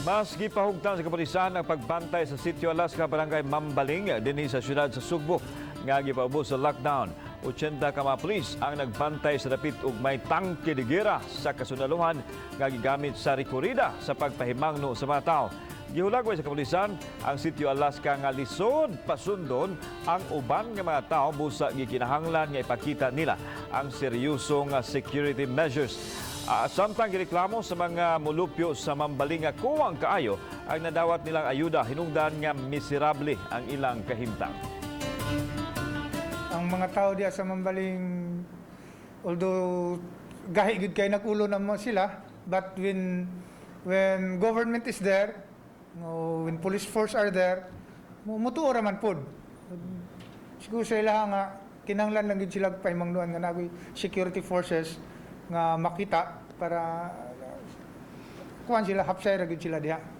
Mas gipahugtan sa kapulisan ang pagbantay sa Sitio Alaska, Barangay Mambaling, dinhi sa siyudad sa Sugbo, nga gipaubos sa lockdown. 80 ka mga pulis ang nagbantay sa dapit ug may tangke de gera sa kasundaluhan nga gigamit sa rekorida sa pagpahimangno sa mga tao. Gihulagway sa kapulisan ang Sitio Alaska nga lisod pasundon ang uban nga mga tao busa gikinahanglan nga ipakita nila ang seryoso nga security measures. Samtang gireklamo sa mga mulupyo sa Mambaling nga kuwang kaayo ang nadawat nilang ayuda hinungdan nga miserable ang ilang kahimtang. Ang mga tao diya sa Mambaling, although gahi gud kay nag-ulo na mo sila, but when government is there, no, when police force are there, mutuo ra man pod. Siguro sa ila nga kinahanglan lang gid sila pahimangnuan nga nagoy security forces nga makita para kuan sila, hapsay ra gid sila diha.